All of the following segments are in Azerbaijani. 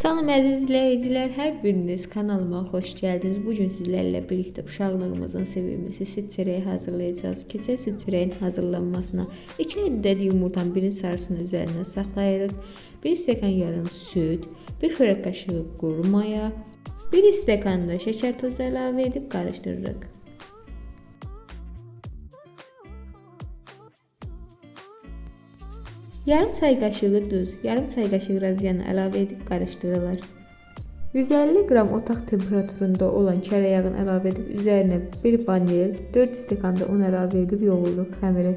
Salam əziz izləyicilər, hər biriniz kanalıma xoş gəldiniz. Bugün sizlərlə birlikdə uşaqlığımızın sevimlisi süd çörəyi hazırlayacağız. Keçək süd çörəyin hazırlanmasına. 2 ədəd yumurtanın birin sarısını üzərinə saxlayırıq. 1 stəkan yarım süd, 1 xörək qaşığı quru maya, 1 stəkan da şəkər tozu əlavə edib qarışdırırıq. Yarım çay qaşığı duz, yarım çay qaşığı razıyanı əlavə edib qarışdırılır. 150 qram otaq temperaturunda olan kərə yağını əlavə edib üzərinə 1 vanil, 4 stəkan da un əlavə edib yoğururuq xəmiri.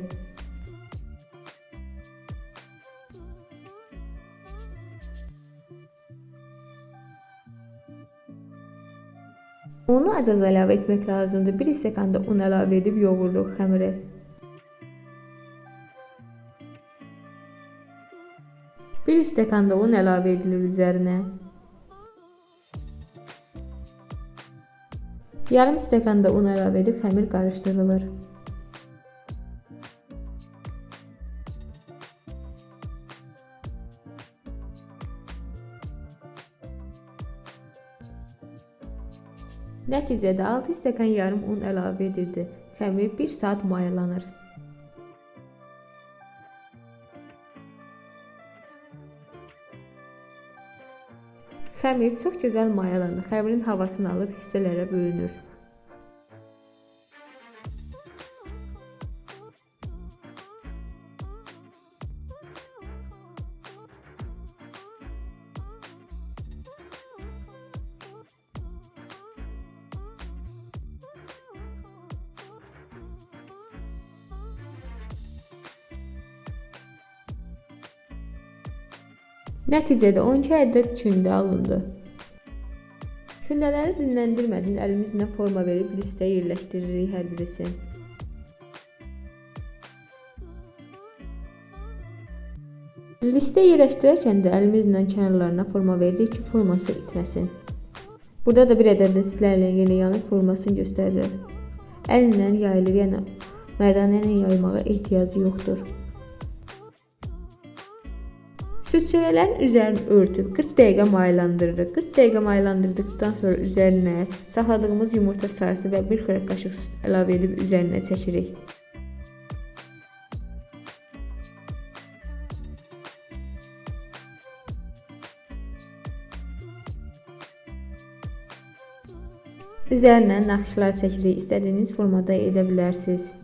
Unu az-az əlavə etmək lazımdır. 1 stəkan da un əlavə edib yoğururuq xəmiri. Bir stəkan da un əlavə edilir üzərinə. Yarım stəkan da un əlavə edib xəmir qarışdırılır. Nəticədə 6 stəkan yarım un əlavə edildi. Xəmir 1 saat mayalanır. Xəmir çox gözəl mayalandı. Xəmirin havasını alıb hissələrə bölünür. Nəticədə 12 ədəd kündə alındı. Kündələri dinləndirmədən əlimizlə forma verib listə yerləşdiririk hər birisi. Listə yerləşdirərkən də əlimizlə kənarlarına forma veririk ki, forması itməsin. Burada da bir ədədini sizlərlə yenə yanıq formasını göstərirəm. Əlinlə yayılır, yəni mərdanə ilə yaymağa ehtiyacı yoxdur. Süd çörəklərin üzərini örtüb 40 dəqiqə mayalandırırıq. 40 dəqiqə mayalandırdıqdan sonra üzərinə saxladığımız yumurta sarısı və 1 xörək qaşıq süd əlavə edib üzərinə çəkirik. Üzərinə naxışlar çəkirik. İstədiyiniz formada edə bilərsiniz.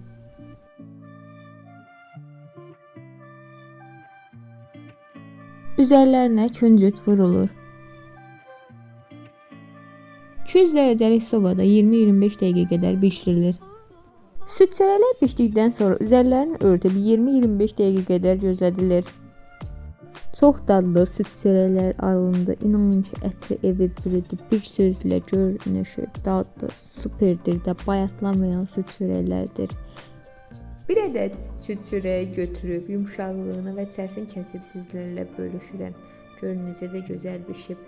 Üzərlərinə küncüt vurulur. 200 dərəcəlik sobada 20-25 dəqiqə qədər bişirilir. Süd çörəklər bişdikdən sonra üzərlərini örtüb 20-25 dəqiqə qədər gözlədilir. Çox dadlı süd çörəklər alındı. İnanın ki, ətri evi bürüdü. Bir sözlə görünüşü, dadı superdir də, bayatlamayan süd çörəklərdir. Bir ədəd süd çörəyi götürüb yumşaqlığını və içərisini kəsib sizlərlə bölüşürəm. Görün necə də gözəl bişib.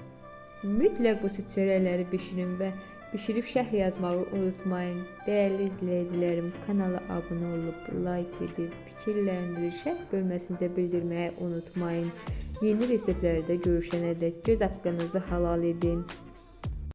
Mütləq bu süd çörəkləri bişirin və bişirib şərh yazmağı unutmayın. Dəyərli izləyicilərim, kanala abunə olub, like edib, fikirlərinizi şərh bölməsində bildirməyi unutmayın. Yeni reseptlərdə görüşənədək göz haqqınızı halal edin.